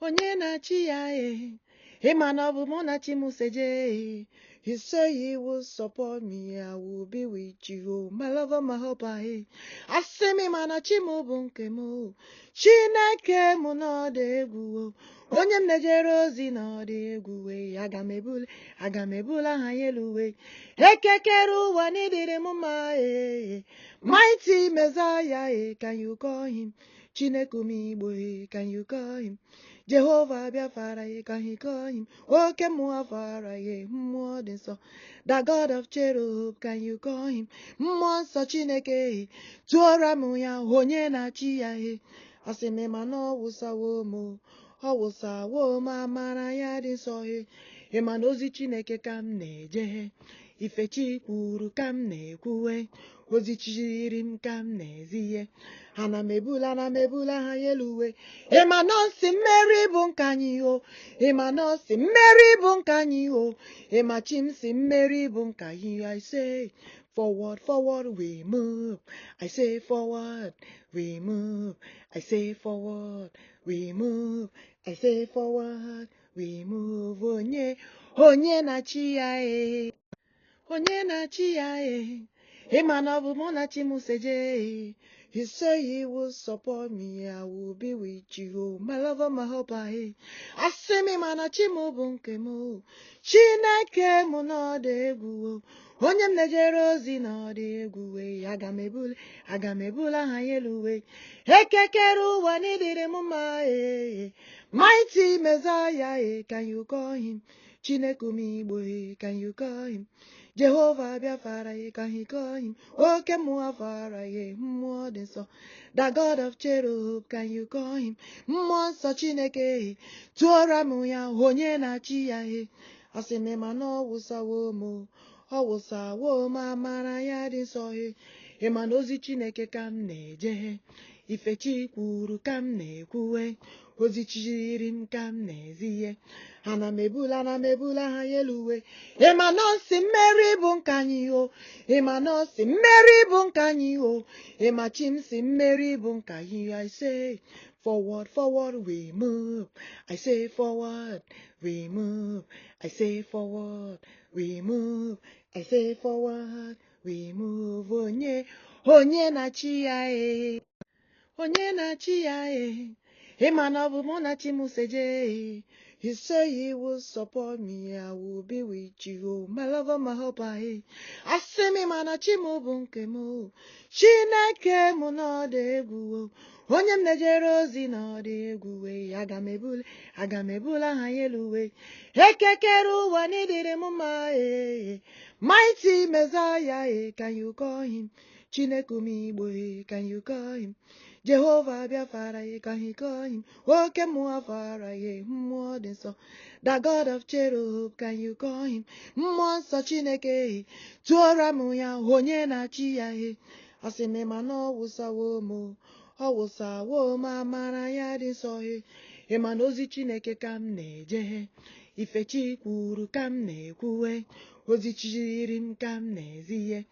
Onye na-achị ya e? Ịma na ọ bụ mụ na chi m seje. He say he will support me, I will be with you, my lover, my helper. Eh. Asị m ịma na chi m bụ nke m o. Chineke m na ọ dị egwu o. Onye m na-ejere ozi na ọ dị egwu e. Aga m ebuli, aga m ebuli aha ya elu e. Ekekere ụwa n'ịdịrị m mma e. Mighty Messiah, eh, can you call him? Chineke m Igbo, eh, can you call him? Jehovah Biafra, eh, can you call him? Oke mmụọ fara, eh, mmụọ dị nsọ. The God of cherub, can you call him? Mmụọ nsọ Chineke, eh, tụọra m ya, onye na-achị ya, eh. Asị m ịma na ọ wụsawo m, o, ọ wụsawo m amara ya dị nsọ, eh. Ịma na ozi Chineke ka m na-eje, ife chi kwuru ka m na-ekwuwe, ozi chiri m ka m na-ezihe. Ana m ebula, ana m ebula ha ya elu uwe. Ịma na ọ sị mmeri bụ nke anyị o. Ịma na ọ sị mmeri bụ nke anyị o. Ịma chi m sị mmeri bụ nke anyị. I say forward, forward we move. I say forward we move. I say forward we move. I say forward we move. Onye, onye na-achị ya e? Onye na-achị ya e? Ịma na ọ bụ mụ na chi m seje. He say he will support me, I will be with you, my lover, my helper. Eh. Asị m ịma na chi m bụ nke m o. Chineke m na ọ dị egwu o. Onye m na-ejere ozi na ọ dị egwu e. Aga m ebuli, aga m ebuli aha ya elu e. Ekekere ụwa n'ịdịrị m mma e. Mighty Messiah, eh, can you call him? Chineke m Igbo, eh, can you call him? Jehovah Biafra, eh, can you call him? Oke mmụọ fara, eh, mmụọ dị nsọ. The God of cherub, can you call him? Mmụọ nsọ Chineke, eh, tụọra m ya, onye na-achị ya, eh. Asị m ịma na ọ wụsawo m o, ọ wụsawo m amara ya dị nsọ, eh. Ịma na ozi Chineke ka m na-eje, ife chi kwuru ka m na-ekwuwe, ozi chiri m ka m na-ezihe. Ana m ebula, ana m ebula ha ya elu uwe. Ịma na ọ sị mmeri bụ nke anyị o. Ịma na ọ sị mmeri bụ nke anyị o. Ịma chi m sị mmeri bụ nke anyị. I say forward, forward we move. I say forward we move. I say forward we move. I say forward we move. Onye, onye na-achị ya e? Onye na-achị ya e? Ịma na ọ bụ mụ na chi m seje. He say he will support me, I will be with you, my lover, my helper. Eh. Asị m ịma na chi m bụ nke m o. Chineke m na ọ dị egwu o. Onye m na-ejere ozi na ọ dị egwu e. Aga m ebuli, aga m ebuli aha ya elu e. Ekekere ụwa n'ịdịrị m mma e. Mighty Messiah, eh, can you call him? Chineke m Igbo, eh, can you call him? Jehovah Biafra, eh, can you call him? Oke mmụọ fara, eh, mmụọ dị nsọ. The God of cherub, can you call him? Mmụọ nsọ Chineke, eh, tụọra m ya, onye na-achị ya, eh. Asị m ịma na ọ wụsawo m o, ọ wụsawo m amara ya dị nsọ, eh. Ịma na ozi Chineke ka m na-eje, ife chi kwuru ka m na-ekwuwe, ozi chiri m ka m na-ezihe.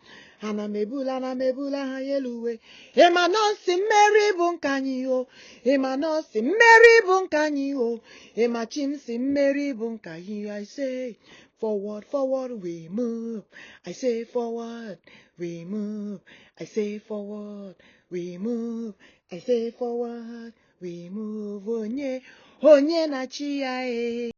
Ana m ebula, ana m ebula ha ya elu uwe. Ịma na ọ sị mmeri bụ nke anyị o. Ịma na ọ sị mmeri bụ nke anyị o. Ịma chi m sị mmeri bụ nke anyị. I say forward, forward we move. I say forward we move. I say forward we move. I say forward we move. Onye, onye na-achị ya e?